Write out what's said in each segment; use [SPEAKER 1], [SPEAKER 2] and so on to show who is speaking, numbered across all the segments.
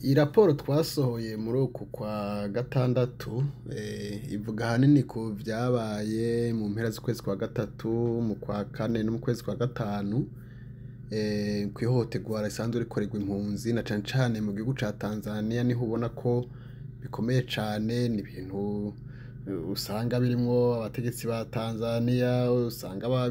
[SPEAKER 1] Iyi raporo twasohoye muri uku kwa gatandatu ivuga ahanini ku vyabaye mu mpera z'ukwezi kwa gatatu, mu kwa kane no mu kwezi kwa gatanu, kw'ihohoterwa risanzwe rikorerwa impunzi na cane cane mu gihugu ca Tanzania. Niho ubona ko bikomeye cane. Ni ibintu usanga birimwo abategetsi ba Tanzania, usanga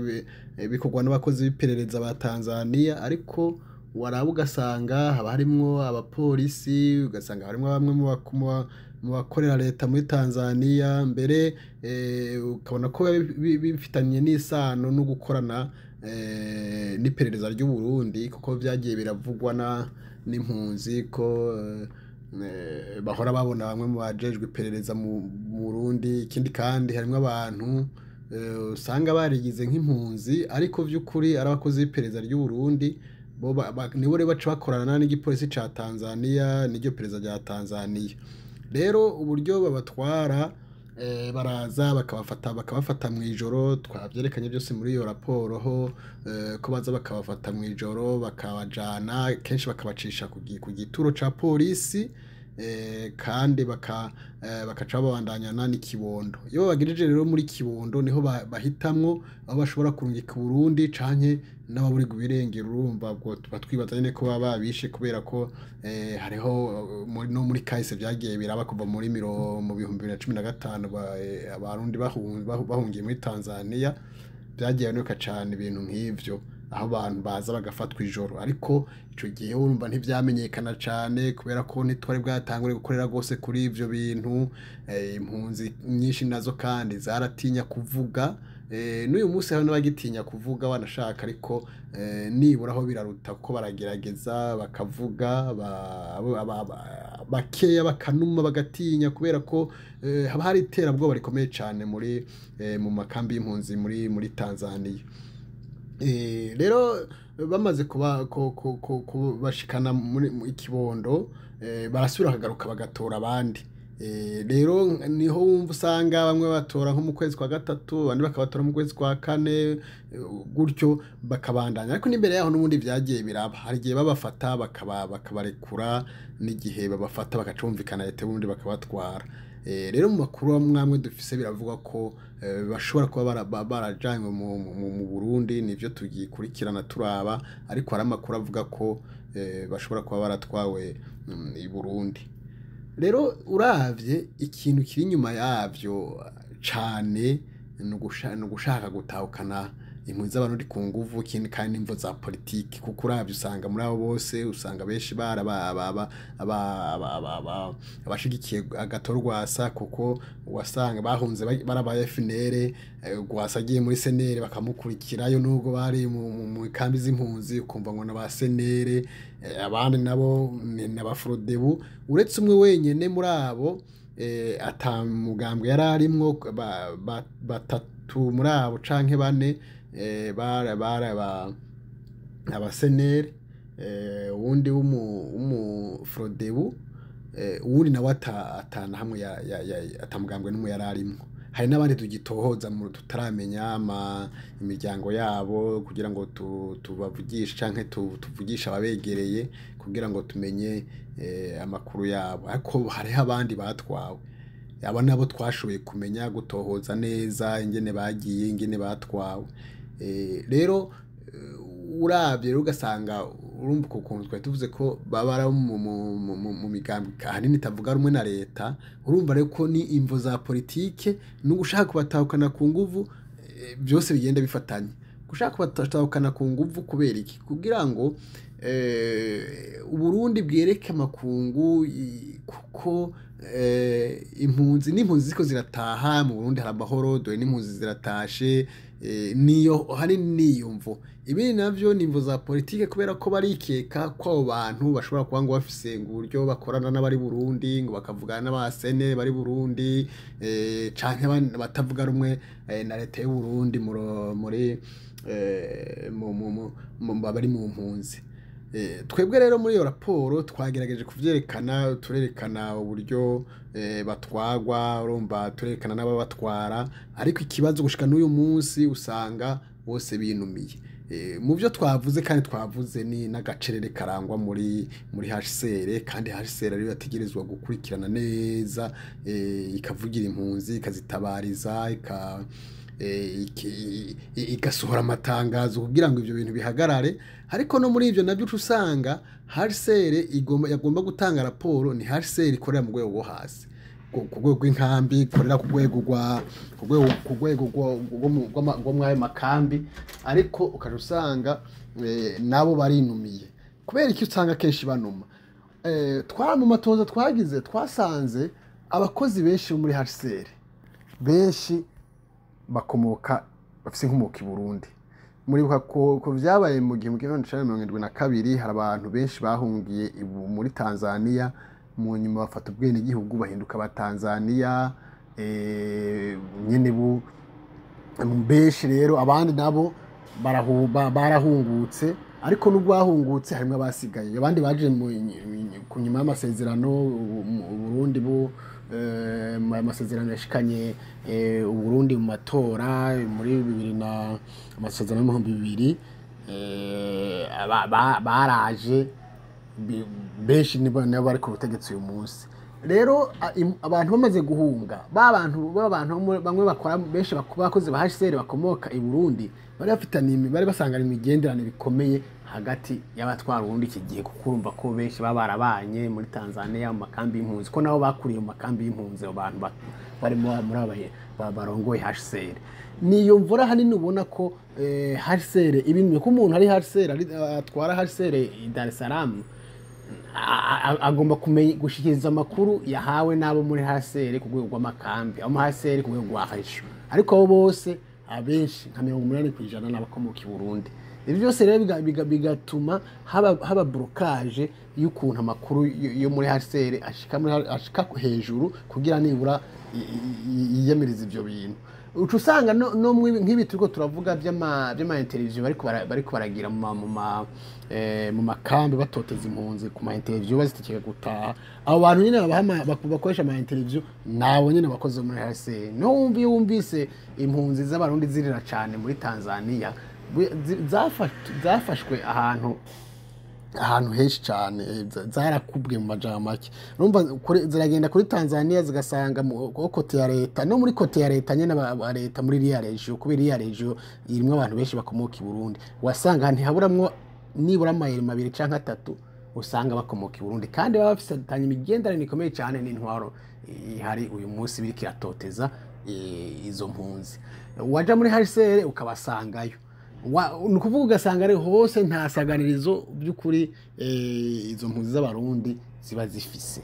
[SPEAKER 1] bikorwa n'abakozi b'iperereza ba Tanzania, ariko waraba ugasanga haba harimwo abapolisi, ugasanga harimwo bamwe mu bakorera leta muri Tanzania, mbere ukabona ko bifitanye n'isano no gukorana n'iperereza ry'Uburundi, kuko vyagiye biravugwa n'impunzi ko bahora babona bamwe mu bajejwe iperereza mu Burundi. Ikindi kandi, harimwo abantu usanga barigize nk'impunzi ariko vy'ukuri ari abakozi b'iperereza ry'Uburundi. Bo nibo rero baca bakorana n'igipolisi ca Tanzania n'iryo perereza rya Tanzania. Rero uburyo babatwara, baraza bakabafata mw'ijoro. Twavyerekanye byose muri iyo raporo ho ko baza bakabafata mw'ijoro, bakabajana, kenshi bakabacisha ku gituro ca polisi, kandi bakaca babandanyana n'ikibondo. Iyo babagejeje rero muri Kibondo, niho bahitamwo aho bashobora kurungika Burundi canke n'ababurirwa ibirengero. Urumva ubwo tuba twibaza nyene ko baba babishe, kubera ko hariho no muri kahise vyagiye biraba kuva muri mu 2015, Abarundi bahungiye muri Tanzania, vyagiye biboneka cane ibintu nk'ivyo, aho abantu baza bagafatwa ijoro. Ariko ico gihe urumva ntivyamenyekana cane, kubera ko ntitwari bwatangure gukorera rwose kuri ivyo bintu. Impunzi nyinshi nazo kandi zaratinya kuvuga. N'uyu munsi hari n'abagitinya kuvuga wanashaka, ariko nibura aho biraruta kuko baragerageza bakavuga, bakeya bakanuma bagatinya, kubera ko haba hari iterabwoba rikomeye cane muri mu makambi y'impunzi muri Tanzania. Rero bamaze kuba kubashikana muri Ikibondo, barasubira bakagaruka bagatora abandi. Rero niho wumva usanga bamwe batora nko mu kwezi kwa gatatu, abandi bakabatora mu kwezi kwa kane, gutyo bakabandanya. Ariko n'imbere yaho n'ubundi vyagiye biraba, hari igihe babafata bakabarekura, n'igihe babafata bakacumvikana leta y'Uburundi bakabatwara. Rero mu makuru amwe amwe dufise, biravugwa ko bashobora kuba barajanywe mu Burundi. Nivyo tugikurikirana turaba, ariko hari amakuru avuga ko bashobora kuba baratwawe i Burundi. Rero uravye ikintu kiri inyuma yavyo cane, ni ugushaka gutahukana impunzi z'Abarundi ku nguvu. Ikindi kandi, n'imvo za politiki, kuko uravye usanga muri abo bose, usanga benshi bari abashigikiye Agathon Rwasa, kuko wasanga bahunze bari aba FNL. Rwasa agiye muri CNL bakamukurikirayo, nubwo bari mu kambi z'impunzi, ukumva ngo n'aba CNL, abandi nabo ni n'aba Frodebu, uretse umwe wenyene muri abo ata mugambwe yari arimwo. Batatu muri abo canke bane bari aba CNL, uwundi w'umu Frodebu, uwundi nawe atana hamwe ata mugambwe n'umwe yari arimwo. Hari n'abandi tugitohoza tutaramenya imiryango yabo, kugira ngo tubavugishe canke tuvugishe ababegereye kugira ngo tumenye amakuru yabo. Ariko hariho abandi batwawe, abo nabo twashoboye kumenya, gutohoza neza ingene bagiye, ingene batwawe. Rero uravye rero ugasanga urumva uko kuntu twari tuvuze ko baba ari abo mu migambi ahanini itavuga rumwe na leta. Urumva rero ko ni imvo za politike no gushaka kubatahukana ku nguvu, byose bigenda bifatanye. Gushaka kubatahukana ku nguvu kubera iki? Kugira ngo Uburundi bwereke amakungu kuko impunzi n'impunzi ziko zirataha, mu Burundi hari amahoro, dore n'impunzi ziratashe. Niyo hari niyo mvo. Ibindi navyo ni imvo za politike, kubera ko barikeka ko abo bantu bashobora kuba ngo bafise ngo uburyo bakorana n'abari Burundi, ngo bakavugana n'aba CNL bari Burundi, canke batavuga rumwe na leta y'u Burundi muri mu mu mu mu bari mu mpunzi. Twebwe rero muri iyo raporo twagerageje kuvyerekana, turerekana uburyo batwagwa, urumva turerekana n'ababatwara, ariko ikibazo gushika n'uyu munsi usanga bose binumiye. Mu byo twavuze kandi twavuze ni n'agacerere karangwa muri HCR, kandi HCR ariyo yategerezwa gukurikirana neza, ikavugira impunzi, ikazitabariza, igasohora amatangazo kugira ngo ivyo bintu bihagarare. Ariko no muri ivyo navyo uca usanga HCR yagomba gutanga raporo, ni HCR ikorera mu rwego rwo hasi, ku rwego rw'inkambi, ikorera ku rwego rwa ku rwego rwo mw'ayo makambi, ariko ukaca usanga nabo barinumiye. Kubera iki usanga kenshi banuma? Twara mu matoza twagize, twasanze abakozi benshi bo muri HCR benshi bakomoka, bafise inkomoko i Burundi. Muribuka ko vyabaye mu 1972, hari abantu benshi bahungiye muri Tanzania, mu nyuma bafata ubwenegihugu bahinduka aba Tanzania, nyene bu benshi rero. Abandi nabo barahungutse, ariko nubwo bahungutse harimwo abasigaye. Abandi baje ku nyuma y'amasezerano Uburundi bu mu amasezerano yashikanye Uburundi mu matora muri bibiri na amasezerano y'ibihumbi 2000, baraje benshi, nibo bari ku butegetsi uyu munsi. Rero abantu bamaze guhunga, ba bantu bamwe bakora, benshi bakozi ba HCR bakomoka i Burundi, bari bafitanye bari basangana imigenderanire ikomeye hagati y'abatwara Uburundi iki gihe, kuko urumva ko benshi baba barabanye muri Tanzania mu makambi y'impunzi, ko nabo bakuriye mu makambi y'impunzi. Abo bantu barimo muri aba barongoye HCR, niyo mvura hanini ubona ko HCR ibintu ko umuntu ari HCR atwara HCR i Dar es Salaam agomba kumenya gushikiriza amakuru yahawe n'abo muri HCR ku rwego rw'amakambi, abo muri HCR ku rwego rwa région, ariko abo bose abenshi nka 80% n'abakomoka i Burundi. Ibi byose rero bigatuma haba blocage y'ukuntu amakuru yo muri HCR ashika hejuru kugira nibura yiyamiriza ivyo bintu. Uca usanga no nk'ibi turiko turavuga vy'ama interview bariko baragira mu makambi, batoteza impunzi ku ma interview, bazitekeka gutaha. Abo bantu nyene bakoresha ama interview nabo nyene bakoze muri HCR. No wumva, iyo wumvise impunzi z'Abarundi zirira cane muri Tanzania, zafashwe ahantu henshi cyane, zarakubwe mu majambo make. Urumva ziragenda kuri Tanzania, zigasanga mu côté ya leta, no muri côté ya leta nyene ba leta muri iriya région, kubera iriya région irimwo abantu benshi bakomoka i Burundi, wasanga ntihaburamwo nibura amayeri mabiri canke atatu usanga bakomoka i Burundi, kandi baba bafitanye imigenderanire ikomeye cyane n'intwaro ihari uyu munsi biriko iratoteza izo mpunzi. Waja muri HCR ukabasangayo. Ni ukuvuga ugasanga ari hose, nta saganirizo by'ukuri izo mpunzi z'Abarundi ziba zifise.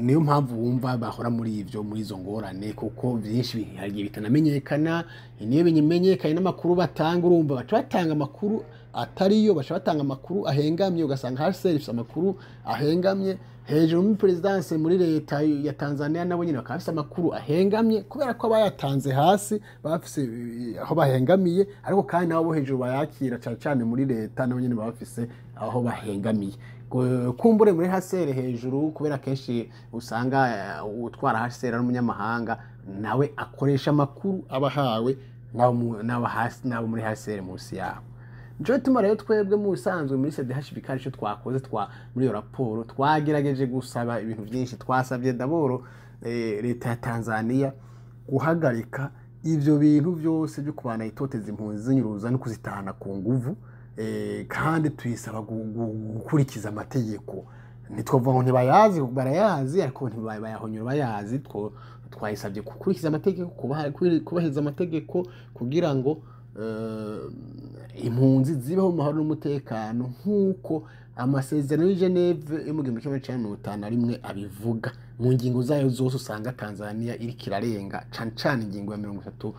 [SPEAKER 1] Niyo mpamvu wumva bahora muri ivyo, muri izo ngorane, kuko vyinshi hari igihe bitanamenyekana. Niyo bimenyekanye n'amakuru batanga, urumva baca batanga amakuru atariyo, baca batanga amakuru ahengamye. Ugasanga HCR ifise amakuru ahengamye, hejuru muri présidence, muri leta ya Tanzania, nabo nyine bakaba bafise amakuru ahengamye, kubera ko abayatanze hasi baba bafise aho bahengamiye, ariko kandi nabo bo hejuru bayakira cyane cyane muri leta nabo nyine baba bafise aho bahengamiye. Kumbure muri HCR hejuru, kubera kenshi usanga utwara HCR ari umunyamahanga, nawe akoresha amakuru aba ahawe n'abo hasi, n'abo muri HCR munsi yabo. Nico gituma rero twebwe mu bisanzwe muri CDHBK ico twakoze muri iyo raporo, twagerageje gusaba ibintu byinshi. Twasabye d'abord leta ya Tanzania guhagarika ivyo bintu byose byo kubana itoteza impunzi, zinyuruza no kuzitahana ku nguvu, kandi tuyisaba gukurikiza amategeko. Ntitwavuga ngo ntibayazi, barayazi, ariko ntibayahonyora bayazi. Twayisabye gukurikiza amategeko, kubahiriza amategeko kugira ngo impunzi zibeho mu mahoro n'umutekano nk'uko amasezerano y'i Geneve yo mu 1951 abivuga mu ngingo zayo zose. Usanga Tanzania iriko irarenga cane cane ingingo ya 30,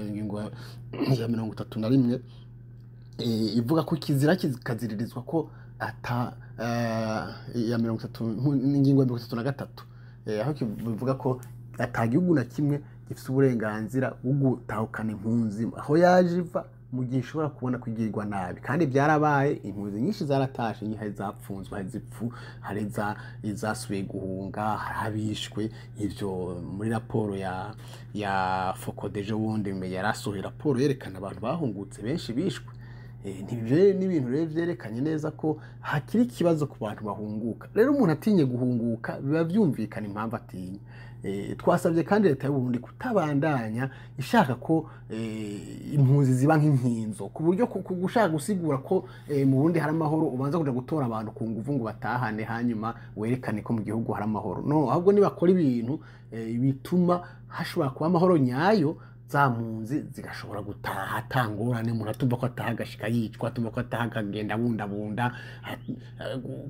[SPEAKER 1] ingingo ya 31, ivuga ko kizira kikaziririzwa ko ata ya 30, ingingo ya 33, aho kivuga ko ata gihugu na kimwe gifise uburenganzira bwo gutahukana impunzi aho yaje iva mu gihe ishobora kubona kugirirwa nabi. Kandi byarabaye, impunzi nyinshi zaratashe, hari zapfunzwe, hari zipfu, hari izasubiye guhunga, hari abishwe. Ivyo muri raporo ya FOCODE ejo bundi yarasohoye raporo yerekana abantu bahungutse benshi bishwe. N'ibintu rero vyerekanye neza ko hakiri ikibazo ku bantu bahunguka. Rero umuntu atinye guhunguka biba vyumvikana impamvu atinya. Twasabye kandi leta y'u Burundi kutabandanya ishaka ko impunzi ziba nk'inkinzo, ku buryo gushaka gusigura ko mu Burundi hari amahoro ubanza kuja gutora abantu ku nguvu ngo batahane, hanyuma werekane ko mu gihugu hari amahoro. No, ahubwo nibakora ibintu bituma hashobora kuba amahoro nyayo, za mpunzi zigashobora gutaha atangorane, umuntu atumva ko ataha agashika yicwa, atumva ko ataha akagenda bundabunda,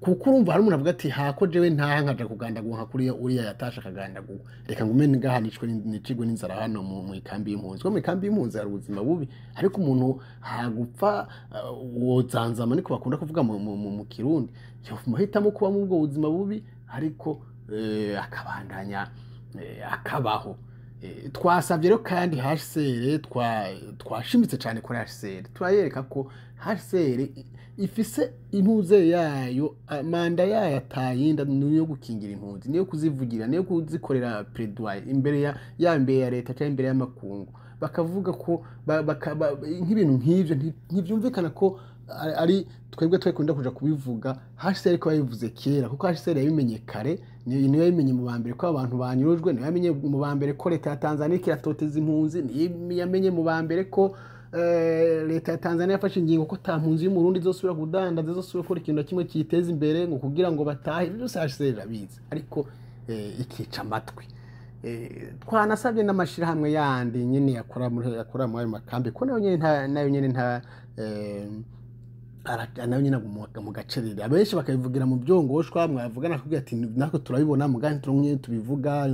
[SPEAKER 1] kuko urumva hari umuntu avuga ati hako jewe ntaha nkaja kugandagurwa nka kuriya uriya yatashe akagandagurwa, reka ngume ngaha nicwe nicigwe n'inzara hano mu ikambi y'impunzi. Kuko mu ikambi y'impunzi hari ubuzima bubi, ariko umuntu hagupfa wozanzama, niko bakunda kuvuga mu Kirundi, yohitamo kuba mu ubwo buzima bubi, ariko akabandanya akabaho. Twasabye rero kandi HCR, twashimitse cyane kuri HCR, turayereka ko HCR ifise intuze yayo, manda yayo atayinda, niyo gukingira impunzi, niyo kuzivugira, niyo kuzikorera plaidoyer imbere ya imbere ya leta cyangwa imbere y'amakungu, bakavuga ko nk'ibintu nk'ivyo ntivyumvikana ko ari twebwe twekunda kuja kubivuga. HCR ko yabivuze kera, kuko HCR yabimenye kare, niyo yabimenye mu bambere ko abantu banyurujwe, niyo yamenye mu bambere ko leta ya Tanzania ikiratoteza impunzi, niyo yamenye mu bambere ko leta ya Tanzania yafashe ingingo ko ta mpunzi y'Umurundi izosubira kudandaza, izosubira gukora ikintu na kimwe kiyiteza imbere, ngo kugira ngo batahe. Ibyo byose HCR irabizi, ariko ikica amatwi. Twanasabye n'amashirahamwe yandi nyene yakora muri ayo makambi, ko nayo nyene nta nayo nyene nta nayo nyene aguma mu gacerere. Abenshi bakabivugira mu byongoshwa, mwavugana akakubwira ati natwe turabibona mugani turonke tubivuga,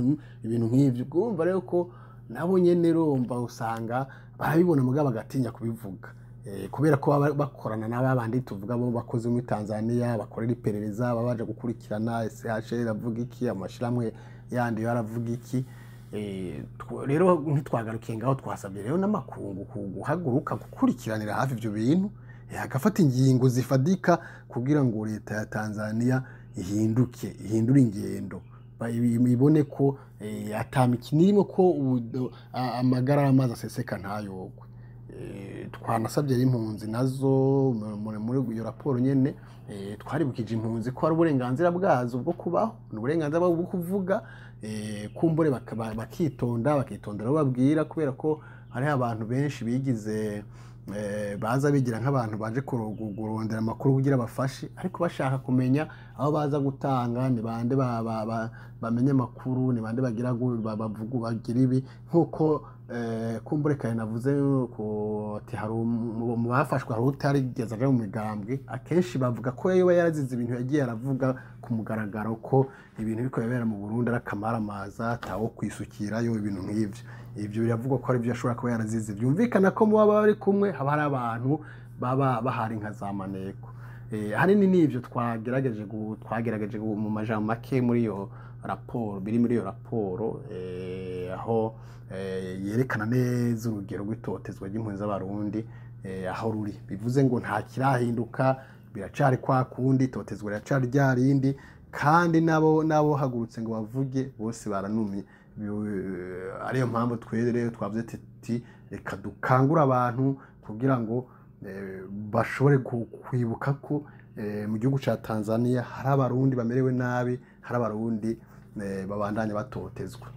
[SPEAKER 1] ibintu nk'ivyo. Urumva rero ko nabo nyene urumva usanga barabibona mugabo bagatinya kubivuga, kubera ko baba bakorana n'aba bandi tuvuga bo bakoze muri Tanzania, bakorera iperereza, baba baje gukurikirana SHR iravuga iki, amashirahamwe yandi yo aravuga iki. Rero ntitwagarukiye ngaho, twasabye rero n'amakungu guhaguruka gukurikiranira hafi ivyo bintu, agafata ingingo zifadika kugira ngo leta ya Tanzania ihinduke, ihindure ingendo, ibone ko ata mikino irimo, ko amagara y'amazi aseseka ntayogwe. Twanasabye rero impunzi nazo muri iyo raporo nyene, twaribukije impunzi ko ari uburenganzira bwazo bwo kubaho, ni uburenganzira bwabo bwo kuvuga, kumbure bakitonda, bakitondera abo babwira, kubera ko hariho abantu benshi bigize baza bigira nk'abantu baje kurondera amakuru kugira bafashe, ariko bashaka kumenya aho baza gutanga, ni bande bamenye amakuru, ni bande bagira bavuga bagira ibi, nk'uko kumbure kare navuze ko ati hari mu bafashwe hari utarigeze aja mu migambwe. Akenshi bavuga ko yoba yarazize ibintu yagiye aravuga ku mugaragaro, ko ibintu biriko birabera mu Burundi ari akamaramaza, atawo kwisukirayo, ibintu nk'ivyo. Ivyo biravugwa ko ari byo ashobora kuba yarazize. Byumvikana ko mu baba bari kumwe haba hari abantu baba bahari nka za maneko. Ahanini n'ivyo twagerageje mu majambo make muri iyo raporo, biri muri iyo raporo, aho yerekana neza urugero rw'itotezwa ry'impunzi z'Abarundi, aho ruri. Bivuze ngo nta kirahinduka, biracari kwa kundi, itotezwa riracari rya rindi, kandi nabo hagurutse ngo bavuge bose baranumye. Ariyo mpamvu twere rero twavuze tuti reka dukangure abantu kugira ngo bashobore kwibuka ko mu gihugu ca Tanzania hari Abarundi bamerewe nabi, hari Abarundi babandanya batotezwa.